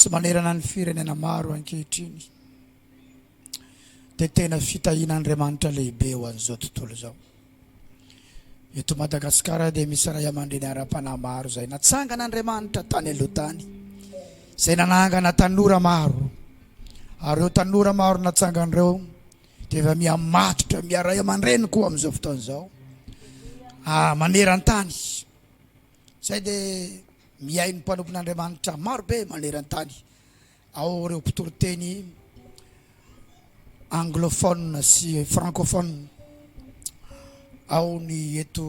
sy manerana ny firenena maro ankehitriny dia tena fitahian'Andriamanitra lehibe ho an'izao tontolo izao. Eto Madagasikara dia misy ray aman-dreny ara-panahy maro izay natsangan'Andriamanitra tany aloha tany, izay nanangana tanora maro. Ary ireo tanora maro natsangana ireo dia efa miha-matotra, miha-ray aman-dreny koa amin'izao fotoana izao. Ah, maneran-tany. Izay dia mihaino mpanompon'Andriamanitra maro be maneran-tany. Ao ireo mpitoriteny anglophone sy francophone, ao ny eto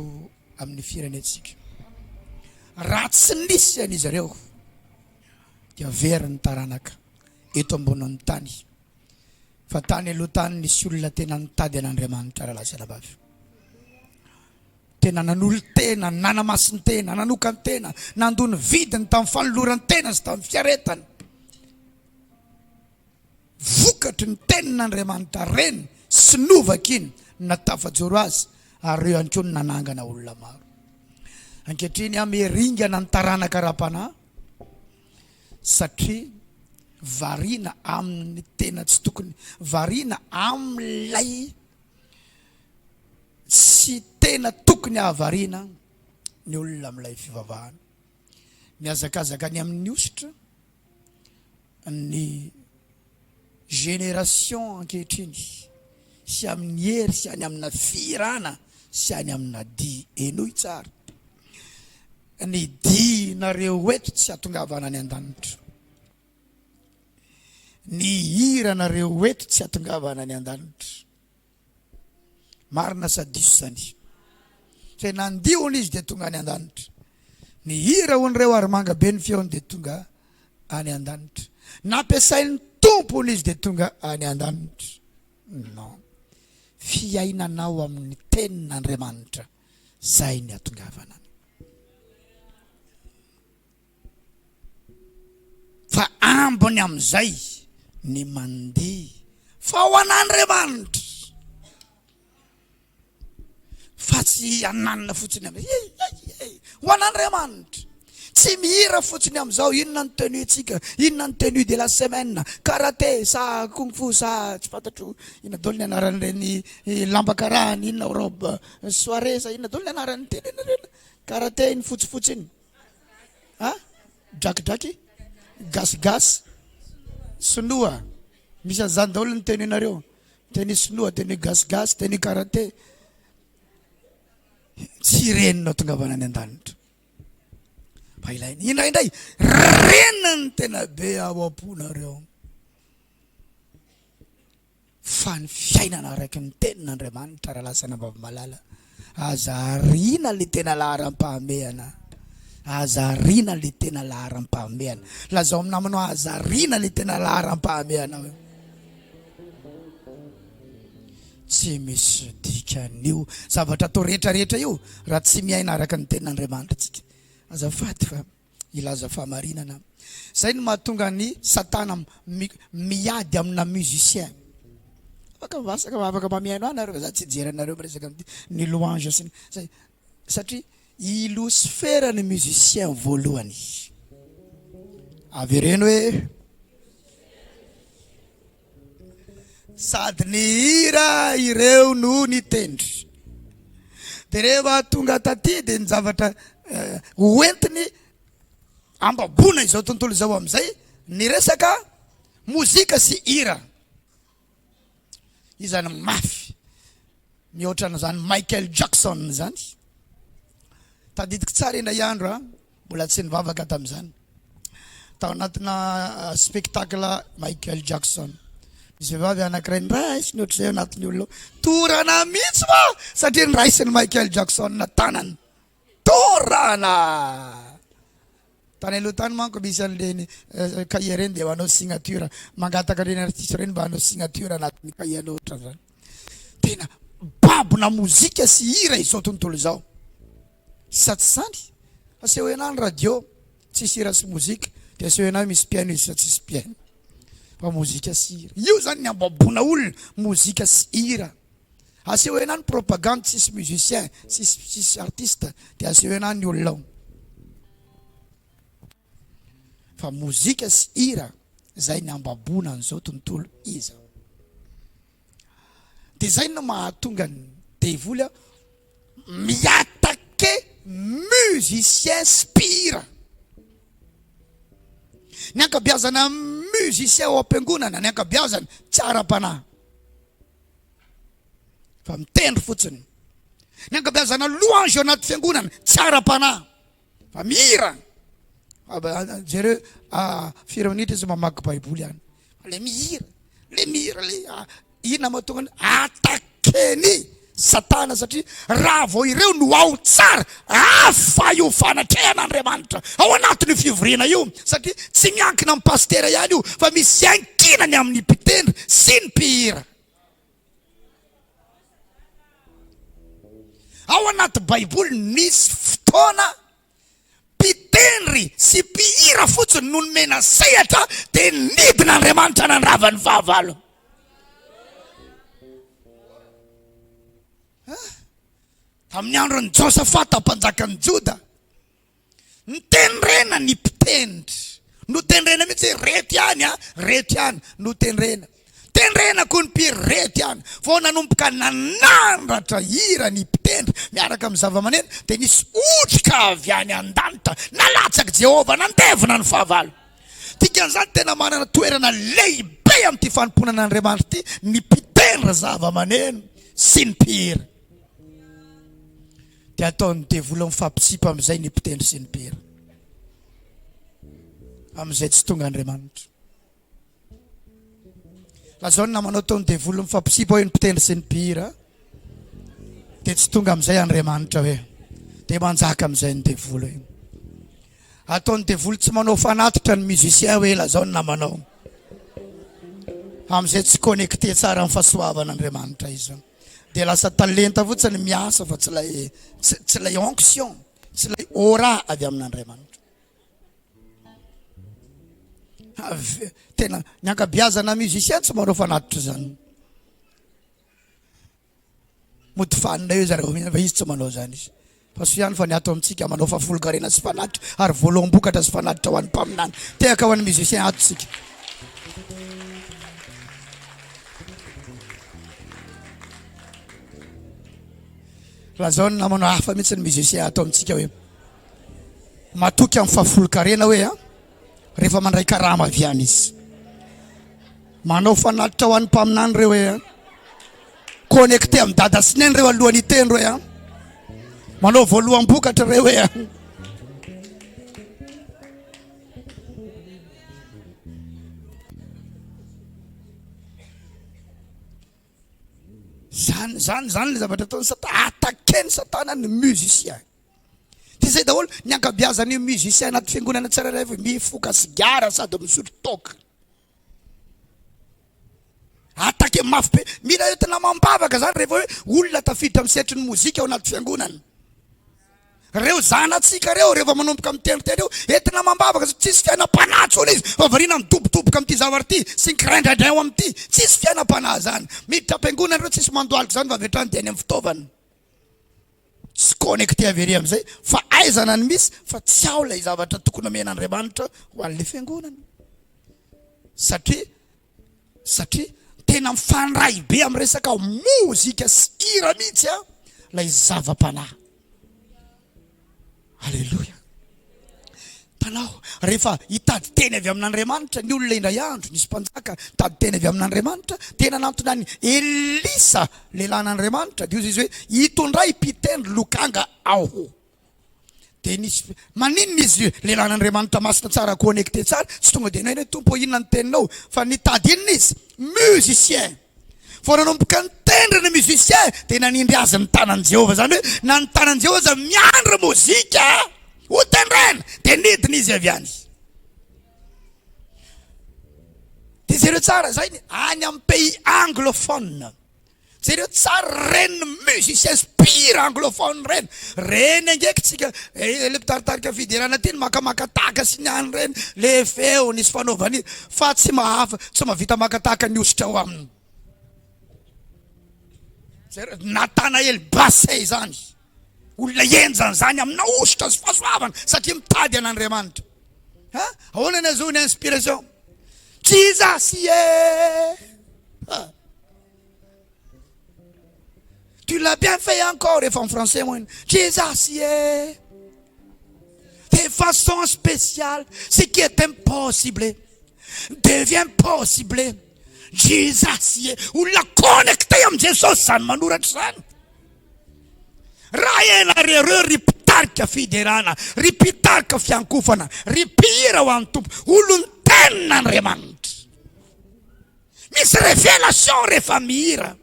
amin'ny firenentsika. Raha tsy nisy an'izy ireo dia very ny taranaka eto ambonin'ny tany. Fa tany aloha tany nisy olona tena nitady an'Andriamanitra rahalahy sy anabavy. Tena nanolo-tena, nanamasin-tena, nanokan-tena, nandoa ny vidiny tamin'ny fanoloran-tena sy tamin'ny fiaretana. Vokatry ny tenin'Andriamanitra reny sy novakiny no nahatafajoro azy ary ireo ihany koa no nanangana olona maro. Ankehitriny aho miringana ny taranaka ara-panahy satria variana amin'ny tena tsy tokony, variana amin'ilay Tsy tena tokony hahavariana ny olona amin'ilay fivavahana. Mihazakazaka any amin'ny hosotra ny génération ankehitriny sy amin'ny hery sy any amina fihirana sy any amina dihy. Henoy tsara. Ny dihinareo eto tsy hatongavana any an-danitra. Ny hiranareo eto tsy hatongavana any an-danitra. Marina sa diso zany? Zay nandihy hono izy dia tonga any an-danitra. Nihira hono ireo ary manga be ny feony dia tonga any an-danitra. Nampiasain'ny Tompo hono izy dia tonga any an-danitra. Non. Fiainanao amin'ny tenin'Andriamanitra zay ny atongavana any. Fa ambiny amin'izay ny mandihy fa ho an'Andriamanitra fa tsy hananina fotsiny amin'izay. Ho an'Andriamanitra. Tsy mihira fotsiny amin'izao inona ny tenue tsika, inona ny tenue de la semaine, karate sa kung fu sa tsy fantatro inona daholo ny anaran'ireny eh, lamba karahany, inona robe soirée sa inona daholo ny anaran'ny tenue ireny, karate iny fotsifotsy iny. Ah? Drakidraky? Gasigasy? Sinoa? Misy an'izany daholo ny tenue-nareo. Tenue sinoa, tenue gasigasy, tenue karate. Tsy ireny no atongavana any an-danitra. Fa ilaina. Indraindray, reny ny tena be ao am-ponareo. Fa ny fiainana araka ny tenin'Andriamanitra rahalahy sy anabavy malala, aza ariana le tena laharam-pahamehana, aza ariana le tena laharam-pahamehana. Lazao amin'ny namanao aza ariana le tena laharam-pahamehana hoe. Tsy misy dikan'io zavatra atao rehetra rehetra io raha tsy miaina araka ny tenin'Andriamanitra tsika. Azafady fa hilaza fahamarinana. Zay no mahatonga an'i satana miady amina musicien. Afaka mivasaka afaka mba mihaino ahy nareo fa za tsy hijery anareo miresaka amin'ity ny louange sy ny zay satria i Losifera ny musicien voalohany. Avereno hoe Sady nihira ireo no nitendry. Dia rehefa tonga taty dia ny zavatra eh, hoentiny ambaboana izao tontolo izao amin'izay ny resaka mozika sy hira. Izany mafy mihoatra an'izany Michael Jackson izany. Tadidiko tsara indray andro a, mbola tsy nivavaka tamin'izany. Tao anatina euh, spectacle Michael Jackson. Misy vehivavy anankiray niraisiny ohatr'izay ao anatin'ny olona ao. Torana mihitsy fa satria niraisin'i Michael Jackson tanany. Torana! Tany aloha tany manko misy an'ireny euh, cahier ireny dia manao signature, mangataka ireny artiste ireny mba hanao signature anatin'ny cahier ohatran'izany. Tena babona mozika sy hira izao tontolo izao. Sa tsy zany? Asehoy anah ny radio, tsisy hira sy mozika, dia asehoy anah misy mpihaino izy sa tsisy mpihaino. Fa mozika sy hira. Io zany ny ambaboana olona, mozika sy hira. Asehoy anah ny propagande tsisy musicien, tsisy tsisy artiste, dia asehoy anah ny olona ao. Fa mozika sy hira izay ny hambaboana an'izao tontolo izao. Dia izay no mahatonga ny devoly mi-attaquer musicien sy mpihira. Ny ankabiazana musicien ao am-piangonana, ny ankabiazany tsy ara-panahy fa mitendry fotsiny. Ny ankabiazana louange ao anaty fiangonana tsy ara-panahy fa mihira. Jereo firy minitra izy mamaky baiboly any. Le mihira, le mihira, le inona mahatonga ny attaquer-ny satana satria raha vao ireo no ao tsara, hafa io fanatrehan'Andriamanitra ao anatin'io fivoriana io satria tsy miankina amin'ny pasitera ihany io fa misy iankinany amin'ny mpitendry sy ny mpihira. Ao anaty baiboly misy fotoana Mpitendry sy mpihira fotsiny no nomena sehatra dia nidina Andriamanitra nandrava ny fahavalo. Tamin'ny andron'i Josafata mpanjakan'i Joda, notendrena ny mpitendry. Notendrena mihitsy hoe reto ihany a, reto ihany notendrena. Tendrena koa ny mpihira reto ihany. Vao nanomboka nanandratra hira ny mpitendry miaraka amin'ny zavamaneno, dia nisy otrika avy any an-danitra nalatsak'i Jehovah nandevona ny fahavalo. Dikan'izany, tena manana toerana lehibe amin'ity fanompoana an'Andriamanitra ity ny mpitendry zavamaneno sy ny mpihira. Dia ataon'ny devoly mifampisipa amin'izay ny mpitendry sy ny mpihira. Amin'izay tsy tonga Andriamanitra. Lazao ny namanao toa ny devoly mifampisipa hoe ny mpitendry sy ny mpihira dia tsy tonga amin'izay Andriamanitra hoe dia manjaka amin'izay ny devoly hoe ataon'ny devoly tsy manao fanatitra ny musicien hoe lazao ny namanao amin'izay tsy connecté tsara amin'ny fahasoavan'Andriamanitra izy dia lasa talenta fotsiny miasa fa tsy ilay tsy ilay onction tsy ilay aura avy amin'Andriamanitra. Tena ny ankabiazana musicien tsy manao fanatitra zany. Mody fanina eo zareo fa izy tsy manao zany izy. Fa soa ihany fa ny ato amintsika manao fahafolonkarena sy fanatitra ary voaloham-bokatra sy fanatitra ho an'ny mpaminany. Tehaka ho an'ny musicien ato tsika. Lazao ny namanao hafa mihitsy ny musicien ato amintsika hoe Matoky amin'ny fahafolonkarena hoe a, rehefa mandray karama avy any izy. Manao fanatitra ho an'ny mpaminany ireo hoe a. Connecté amin'ny dada sy neny ireo alohan'ny hiteny ireo hoe a. Manao voaloham-bokatra ireo hoe a. Zany, zany, zany le zavatra ataon'i Satana. Attaquer-n'i Satana ny musicien. Dia izay daholo ny ankabiazan'io musicien anaty fiangonana tsirairay avy mifoka sigara sady misotro toaka. Attaquer mafy be. Mila entina amam-bavaka zany rehefa hoe olona tafiditra amin'ny sehatry ny mozika ao anaty fiangonana. Reo zanatsika reo rehefa manomboka miteniteny eo, entina amam-bavaka satria tsisy fiainam-panahy intsony izy fa variana midobodoboka amin'ity zavatra ity sy ny kiraindraindrain ao amin'ity. Tsisy fiainam-panahy zany. Miditra am-piangonana ireo tsisy mandohalika zany fa avy hatrany dia any amin'ny fitaovana. Tsy connecté avy ery amin'izay fa aizana ny misy fa tsy ao ilay zavatra tokony omen'Andriamanitra ho an'ilay fiangonana. Satria satria tena mifandray be amin'ny resaka mozika sy hira mihitsy a ilay zava-panahy. Aleloia. Hitanao, rehefa hitady teny avy amin'Andriamanitra ny olona indray andro, nisy mpanjaka nitady teny avy amin'Andriamanitra, dia nanantona an'i Elisa, lehilahin'Andriamanitra, dia hoy izy hoe, Itondray mpitendry lokanga aho. Dia nisy, maninona izy lehilahin'Andriamanitra masina tsara connecté tsara, tsy tonga dia naina hoe, Tompo ô, inona ny teninao? Fa nitady inona izy? Musicien. Vao nanomboka nitendry ny musicien dia nanindry azy ny tanan'i Jehovah. Izany hoe na ny tanan'i Jehovah aza miandry mozika ho tendrena dia nidina izy avy any. Dia jereo tsara izay ny any amin'ny pays anglophone. Jereo tsara ireny musiciens mpihira anglophone ireny. Reny ange tsika eh, le mpitaritarika fiderana aty ny makamaka tahaka sy ny any ireny, le feo nisy fanaovany fa tsy mahafa tsy mahavita maka tahaka ny hosotra ao aminy. Nathanael Bassey izany. Olona henjana izany amina hosotra sy fahasoavana satria mitady an'Andriamanitra. Ha? Ahoana ny ahazoany inspiration? Jesus yeah! Ha. Tu l'as bien fait encore efa en français moa iny. Jesus yeah! De façon spéciale, ce qui est impossible devient possible. Jesus yeah! Olona connecté amin'i Jesosy zany manoratra zany. Raha ianareo ireo ry mpitarika fiderana, ry mpitarika fiankofana, ry mpihira ho an'ny Tompo, olon'ny tenin'Andriamanitra. Misy révélation rehefa mihira.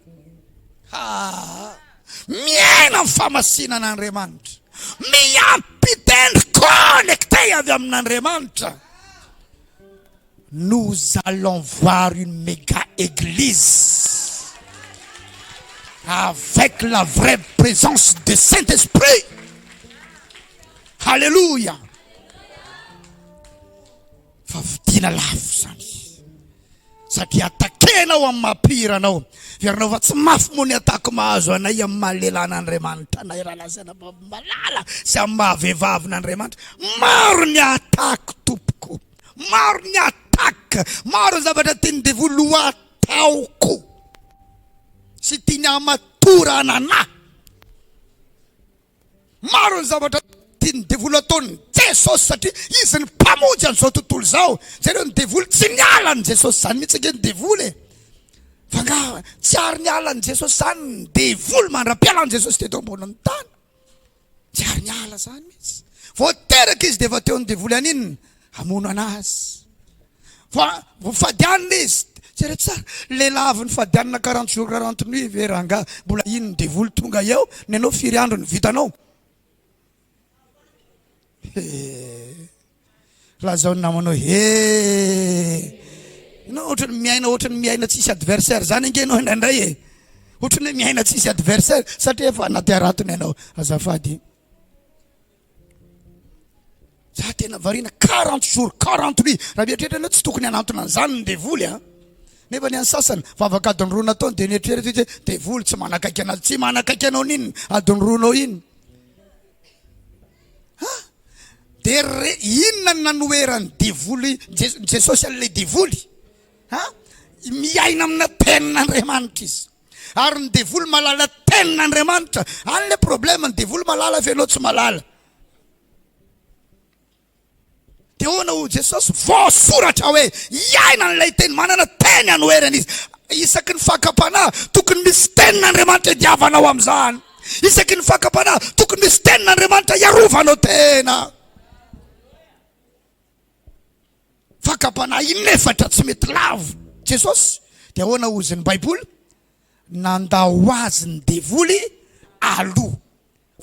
Ha. Miaina ny famasinan'Andriamanitra. Miampy tendry connecté avy amin'Andriamanitra. Nous allons voir une méga église avec la vraie présence de Saint-Esprit. Alléluia. Fa vidiana lafo zany. Satria attaquer-nao amin'ny maha mpihira anao. Heverinao fa tsy mafy moa ny attaque mahazo anay amin'ny maha lehilahin'Andriamanitra anay rahalahy sy anabavy malala sy amin'ny maha vehivavin'Andriamanitra. Maro ny attaque tompoko. Maro ny attaque, maro ny zavatra tian'ny devoly ho ataoko sy tiany hamatorana anah. Maro ny zavatra tian'ny devoly ataon'i Jesosy satria izy ny mpamonjy an'izao tontolo izao. Jereo ny devoly tsy niala an'i Jesosy izany mihitsy ange ny devoly e. Fa nga tsy ary niala an'i Jesosy izany ny devoly mandra-pialan'i Jesosy teto ambonin'ny tany. Tsy ary niala izany mihitsy. Vao teraka izy dia efa teo ny devoly haninona? Hamono anazy. Fa nifadianina izy. Jereo tsara, lehilahy avy nifadianina quarante jours quarante nuits ve rangahy mbola iny ny devoly tonga eo, ny anao firy andro no vitanao? He. Lazao ny namanao he. Ianao ohatran'ny miaina ohatran'ny miaina tsisy adversaire zany ange ianao indraindray e. Ohatran'ny hoe miaina tsisy adversaire satria efa anaty haratony ianao. Azafady. Za tena variana 40 jours 40 nuits. Raha mieritreritra ianao tsy tokony hanantona an'izany ny devoly a. Nefa ny an'ny sasany vavaka adiny roa nataony dia nieritreritra izy hoe devoly tsy manakaiky anao, tsy manakaiky anao n'inona adiny roanao iny. Ha? Dia re inona ny nanoheran'ny devoly Jesosy an'ilay devoly? Ha? Miaina amina tenin'Andriamanitra izy. Ary ny devoly mahalala tenin'Andriamanitra. Any le problème, ny devoly mahalala fa ianao tsy mahalala. Dia ahoana hoy Jesosy? Voasoratra hoe hiaina an'ilay teny, manana teny hanoherana izy. Isaky ny fakam-panahy, tokony misy tenin'Andriamanitra hidiavanao amin'izany. Isaky ny fakam-panahy, tokony misy tenin'Andriamanitra hiarovanao tena. Fakam-panahy inefatra tsy mety lavo Jesosy. Dia ahoana hozy ny Baiboly? Nandao azy ny devoly aloha.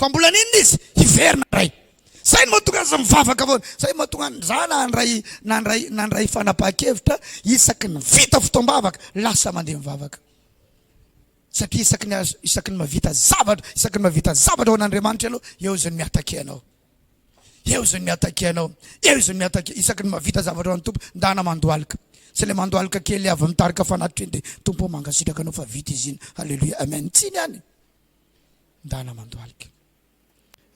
Fa mbola n'inona izy? Hiverina indray. Zay no mahatonga azy mivavaka foana. Zay no mahatonga an'i za nandray nandray nandray fanapahan-kevitra isaky ny vita fotoam-bavaka lasa mandeha mivavaka. Satria isaky ny isaky ny mahavita zavatra, isaky ny mahavita zavatra ho an'Andriamanitra ianao, eo izy no mi-attaquer anao. Eo izy no mi-attaquer anao. Eo izy no mi-attaquer. Isaky ny mahavita zavatra ho an'ny Tompo, ndana mandohalika. Tsy ilay mandohalika kely avy mitarika fanatitra iny dia Tompo ô mankasitraka anao fa vita izy iny. Haleloia. Amen. Tsy iny ihany. Ndana mandohalika.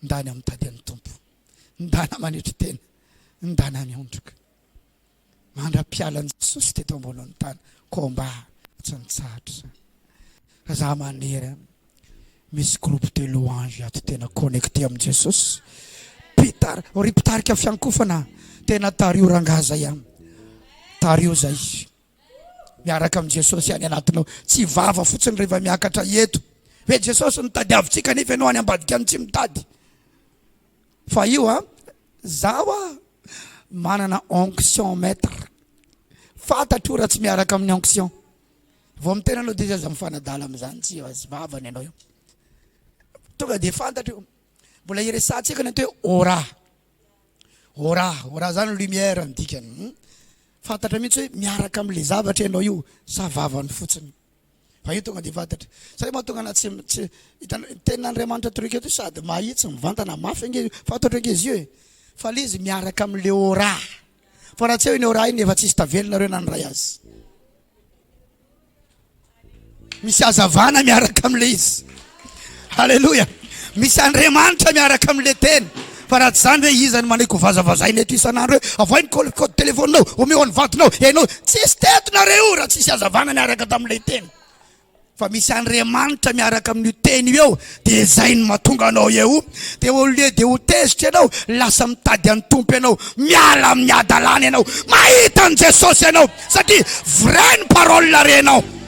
Ndana mitady an'ny Tompo. Ndana manetry tena. Ndana miondrika. Mandra-pialan'i Jesosy teto ambonin'ny tany. Combat tsy nitsahatra izany. Fa za manery an. Misy groupe de louange ato tena connecté amin'i Jesosy. Mpitar, ry mpitarika fiankofana, tena tario rangaha zay an. Tario zay. Miaraka amin'i Jesosy any anatinao. Tsy vava fotsiny rehefa miakatra eto. Hoe Jesosy no tadiavintsika nefa ianao any ambadika any tsy mitady. Fa io an, zaho a manana onction maître. Fantatro raha tsy miaraka amin'ny onction. Vao miteny anao dia aza mifanadala amin'izany tsy azy vavany ianao io. Tonga dia fantatro io. Mbola iresahantsika ny atao hoe aura. Aura, aura zany lumière ny dikany. Hmm? Fantatra mihitsy hoe miaraka amin'ilay zavatra ianao io sa vavany fotsiny. Fa io tonga dia fantatra. Zay mahatonga ana tsy tsy hitanao tenin'Andriamanitra truc eto sady mahitsy mivantana mafy ange fantatro ange izy io e. Fa le izy miaraka amin'ilay aura. Fa raha tsy eo iny aura iny efa tsisy tavela nareo nandray azy. Misy hazavana miaraka amin'ilay izy. Alléluia. Misy Andriamanitra miaraka amin'ilay teny. Fa raha tsy izany ve iza no manaiky ho vazavazaina eto isan'andro hoe avoay ny code code telephone-nao, omeo an'ny vadinao, ianao. Tsisy teto nareo raha tsisy hazavana niaraka tamin'ilay teny. Fa misy Andriamanitra miaraka amin'io teny io eo, dia izay no mahatonga anao eo. Dia au lieu de ho tezitra ianao, lasa mitady an'ny Tompo ianao, miala amin'ny hadalana ianao, mahita an'i Jesosy ianao, satria vrai ny parole renao.